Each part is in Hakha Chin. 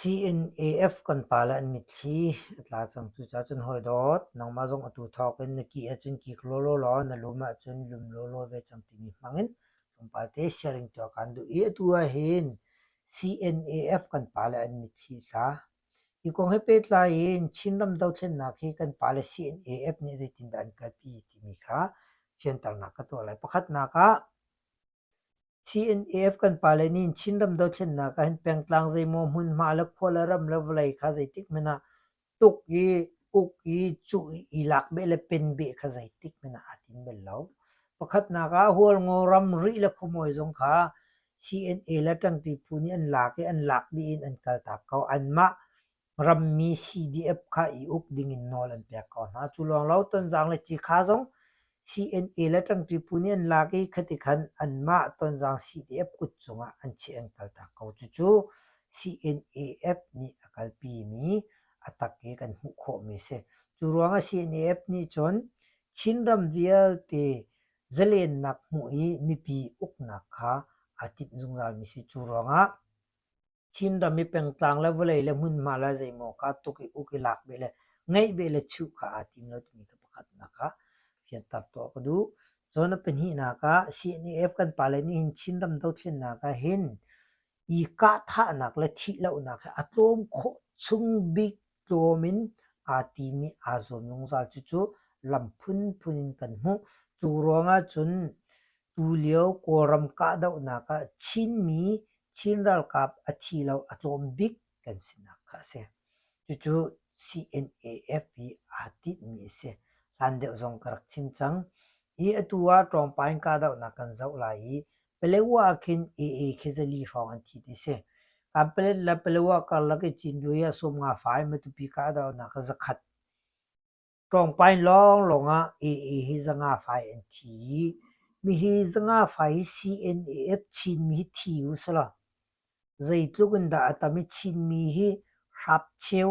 CNAF kan pale an mitthli a tla cang. Cucaah cun hawi dawt, nangmah zong atu thawk in na ki ahcun kik lawlaw law na lum ahcun lum lawlaw ve cang timi hmang in tlawmpal te sharing tuah kaan duh i atu ahhin CNAF kan pale an mitthli a tla. Hi kong he pehtlai in Chinram dothlennak hi kan pale CNAF nih zeitindah an kalpi timi kha fianternak ka tuah lai. Pakhatnak ah CNAF kan pale nih Chinram dothlennak ah hin pengtlang zeimaw hmunhma le khua le ram le vawlei kha zeitik hmanh ah tuk i uk i cuh i i lak beh le pen beh kha zeitik hmanh ah aa tim bal lo. Pakhatnak ah Hualngo ram Rih le Khuamawi zong kha CNA le ṭangṭi phu nih an lak i an lak dih in an kaltak ko. Anmah rammi CDF kha i uk dingin nawl an pek ko hna. Cu lawng lo Tonzang le Cikha zong CNA le ṭangṭi phu nih an lak i khati khan anmah Tonzang CDF kut cungah an chiah an kaltak ko. Cucu CNAF nih a kalpimi a tak i kan hmuh khawhmi a si. Cu ruangah CNAF nih cun Chinram vialte zalennak hmuh i mipi uknak kha aa timh zungzalmi si. Cu ruangah Chinram i pengtlang le vawlei le hmunhma le zeimaw kha tuk i uk i lak beh le ngeih beh le chuh kha aa tim lo timi kha pakhatnak ah fianter tuah ka duh. Cun a pahnihnak ah CNAF kan pale nih hin Chinram dothlennak ah hin i kahthahnak le thihlohnak hi a tlawm khawh chung bik tlawm in aa tim i aa zuam zungzal. Cucu lam phunphun in kan hmuh. Cu ruangah cun tulio Kawlram kahdohnak ah Chinmi Chin ralkap a thi lo a tlawm bik kan sinak kha a si. Cucu CNAF i aa tinhmi a si. Hlan deuh zong ka rak chim cang. Hi atu ah tlawngpain kahdohnak kan zoh lai i Palewa ah khin AA khi zali hrawng an thi ti si. Kanpalet le Palewa karlak i Cinduai ah 50 fai Matupi kahdohnak ah zakhat. Tlawngpain lawnglawng ah AA hi 500 fai an thi i mihi 500 fai hi CNAF Chinmi hi thi u selaw zeitluk in dah a tam i Chinmi hi hrapcheu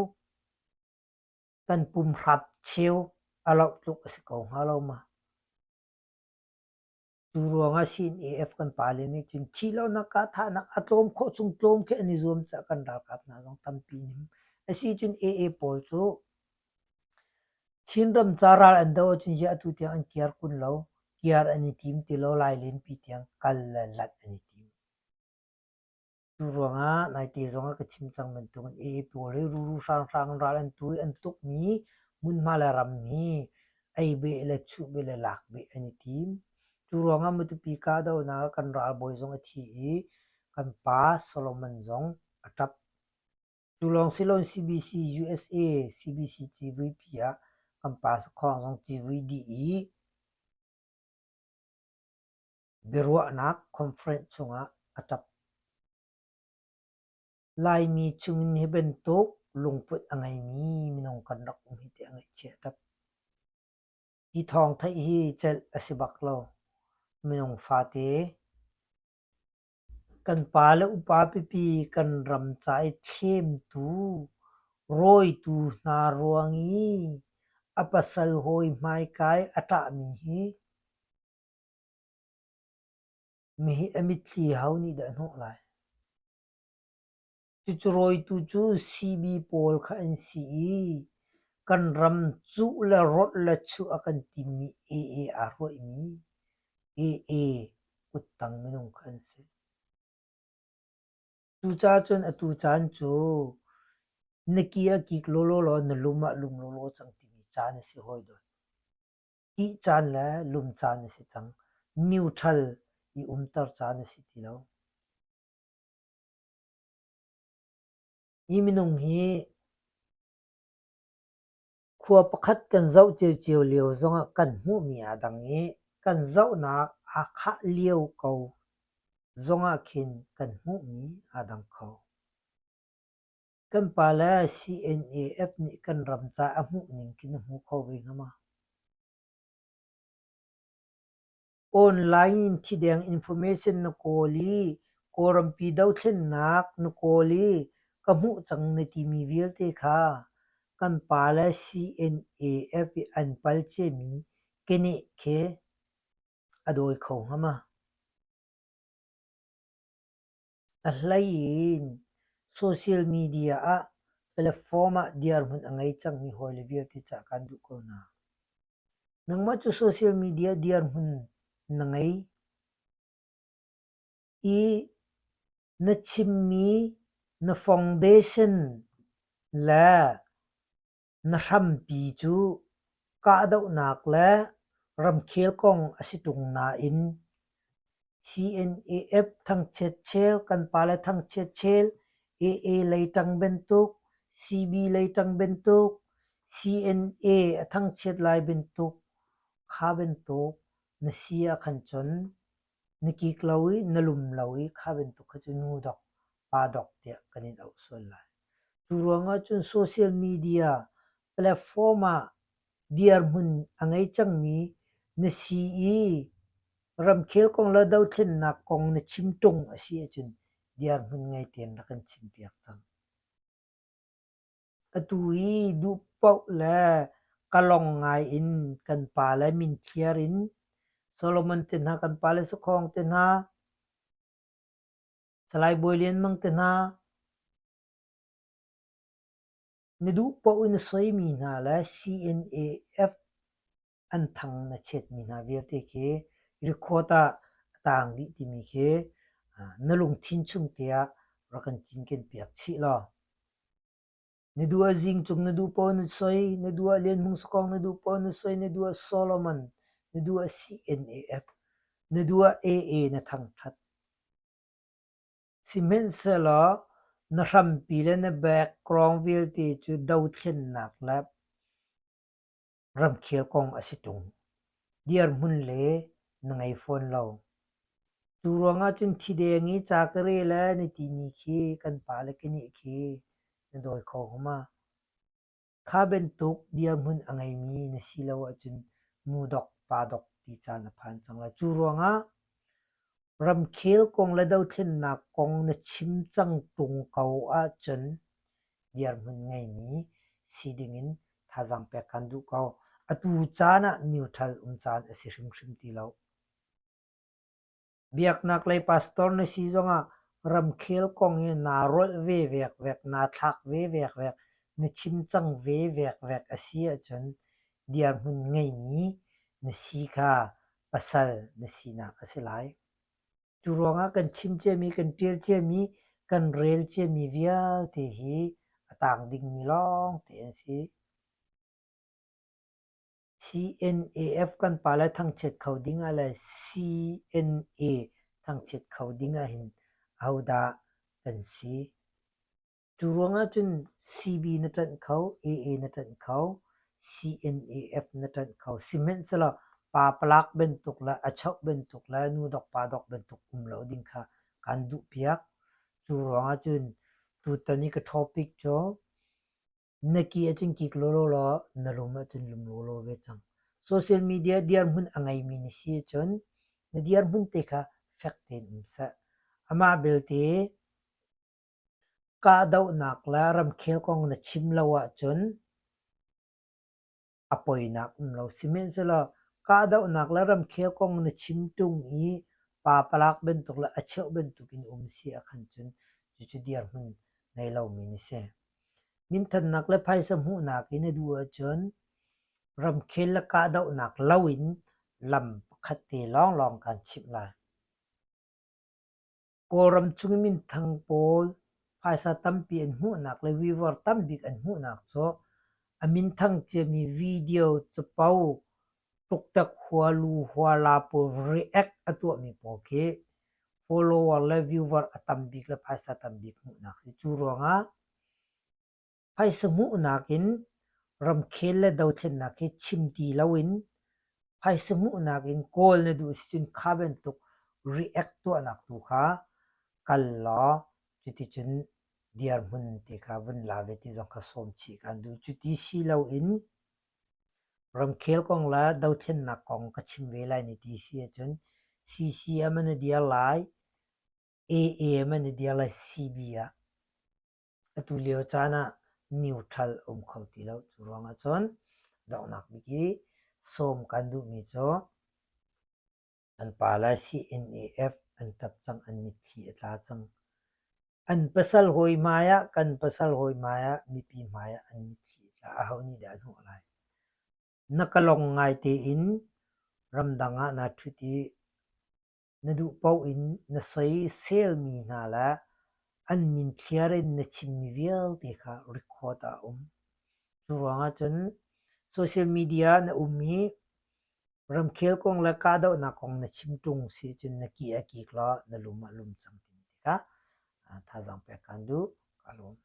kan pum hrapcheu a loh tluk a si ko hnga lo ma? Cu ruangah CNAF kan pale nih cun thihlonak kahthahnak a tlawm khawh chung tlawm khi an i zuam caah kan ralkap hna zong tampi nih a si cun AA pawl cu Chinram ca ral an doh ahcun ziah atu tiang an kiar kun lo, kiar an i tim ti lo, Lailenpi tiang kal le lanh an i tim. Cu ruangah naite zongah ka chim cang bantukin AA pawl hi ruru hranghrang in ral an tu i an tukmi hmunhma le ram hi ei beh le chuh beh le lak beh an i tim. Cu ruangah Matupi kahdohnak ah kan ralbawi zong a thi i kan pa Solomon zong a ṭap. Cu lawng si loin CBC USA CBC civuipi ah kan pa Sakhawng zong civui dih i Biaruahnak conference chungah a ṭap. Laimi chungin hi bantuk lungput a ngeimi minung kan rak um hi ti a ngaihchia a ṭap. Hi thawng theih hi celh a si bak lo. Minung fate kan pa le upa pipi kan ram ca i thlemtu, rawitu hna ruang i a pasal hawi hmaikai a ṭahmi hi Mihi a mitthli ho nih dah a hnawh lai? Cucu rawitu cu CB pawl kha an si i kan ram cuh le rawlh le chuh a kan timmi AA aa ruaihmi AA kuttang minung kha an si. Cucaah cun atu caan cu na ki a kik lawlaw law na lum ah lum lawlaw cang timi caan a si hawi dawt. Ih caan le lum caan a si cang. Neutral i umter caan a si ti lo. Hi minung hi khua pakhat kan zoh ciocio lio zongah kan hmuhmi aa dang i kan zohnak aa khah lio ko zongah khin kan hmuhmi aa dang kho. Kan pale CNAF nih kan ram ca a hmuh ning khi na hmu kho ve hnga ma? Online in thideng information na kawl i Kawlrampi dothlennak na kawl i ka hmuh cang na timi vialte kha kan pale CNAF i an pal ciami keneh khi a dawi kho hnga ma? A hlei in Social media ah platform ah dirhmun a ngei cangmi hawile vialte cah kaan duh ko hna. Nangmah cu social media dirhmun na ngei i na chimmi na foundation le na hrampi cu kahdohnak le ramkhel kong a si ṭung nain CNAF thangchiat chel, kan pale thangchiat chel, AA lei ṭang bantuk, CB lei ṭang bantuk, CNA a thangchiat lai bantuk, kha bantuk na si ahkhan cun na kik lo i na lum lo i kha bantuk kha cu nu dok, pa dok tiah kan in auh sual lai. Cu ruangah cun social media platform ah dirhmun a ngei cangmi na si i ramkhel kong le dothlennak kong na chim ṭung a si ahcun dirhmun ngei tein rak kan chimpiak cang. Atu hi duh paoh le kalong ngai in kan pale minthliar in Solomon te hna, kan pale Sakhong te hna, Salai Bawi Lian Mang te hna, na duh paoh in na soimi hna le CNAF an thang na chiatmi hna vialte khi record ah a taang dih timi khi na lungthin chung te ah rak kan cinken piak chih law. Na duh ah Zingcung na duh paoh na soi, na duh ah Lian Hmung Sakawng na duh paoh na soi, na duh ah Solomon, na duh ah CNAF, na duh ah AA na thangṭhat. Sihmanhsehlaw na hrampi le na background vialte cu dothlennak le ramkhel kong a si ṭung. Dirhmun le na ngei fawn lo. Cu ruangah cun thideng i ca ka rel ee na timi khi kan pale kenih khi na dawi kho hnga ma? Kha bantuk dirhmun a ngeimi na si lo ahcun nu dok pa dok ti caan a phan cang lai. Cu ruangah ramkhel kong le dothlennak kong na chim cang ṭung ko ahcun dirhmun ngeimi si dingin thazaang pek kan duh ko. Atu caan ah neutral um caan a si hrimhrim ti lo. Biaknak lei pastor na si zongah ramkhel kong hi naa rolh ve vekvek, naa thlak ve vekvek, na chim cang ve vekvek a si ahcun dirhmun ngeimi na si kha pasal na sinak a si lai. Cu ruangah kan chim ciami, kan ṭial ciami, kan rel ciami vialte hi a taang dingmi lawngte an si. CNAF kan pale thangchiat kho ding ah le CNA thangchiat kho ding ahhin ahodah kan si? Cu ruangah cun CB na ṭanh kho, AA na ṭanh kho, CNAF na ṭanh kho. Sihmanhsehlaw pa palak bantuk le a choh bantuk le nu dok pa dok bantuk um lo ding kha kan duhpiak. Cu ruangah cun tutan i ka topic cu Na ki ahcun kik lawlaw law na lum ahcun lum lawlaw ve cang. Social media dirhmun a ngeimi na si ahcun na dirhmun te kha fek tein um seh. Amah belte kahdohnak le ramkhel kong na chim lo ahcun a poinak um lo. Sihmanhsehlaw kahdohnak le ramkhel kong na chim ṭung i pa palak bantuk le a cheuh bantuk in um si ahkhan cun cucu dirhmun ngei lomi na si. Minthannak le phaisa hmuhnak i na duh ahcun ramkhel le kahdohnak loin lam pakhat te lawnglawng kaan chimh lai. Kawlram chung i minthang pawl phaisa tampi an hmuhnak le viewer tambik an hmuhnak cu a minthang ciami video capo tuktak hualu huala pawl react a tuahmi pawl khi follower le viewer a tambik le phaisa tambik hmuhnak si. Cu ruangah Phaisa hmuhnak in ramkhel le dothlennak hi chim ti loin phaisa hmuhnak in kawl na duh sicun kha bantuk react tuahnak tu kha kal law cuticun dirhmun te kha vun la ve ti zong kha sawm chih kan duh. Cuti si loin ramkhel kong le dothlennak kong ka chim ve lai na ti si ahcun CCM ah na dir lai, AA ah na dir lai, CB ah. Atu lio caan ah neutral a um kho ti lo. Cu ruangah cun donghnak bik i sawm kan duhmi cu an pale CNAF an ṭap cang, an mitthli a tla cang. An pasal hawi hmai ah, kan pasal hawi hmai ah, mipi hmai ah an mitthli a tla. Aho nih dah a hnawh lai? Na ka long ngai tein ramdang ah naa ṭhut i na duh paoh in na soiselmi hna le an min thliar in na chimmi vialte kha record ah a um. Cu ruangah cun social media na um i ramkhel kong le kahdohnak kong na chim ṭung si cun na ki a kik law na lum a lum cang timi tikah thazaang pek kaan duh. Ka lawm.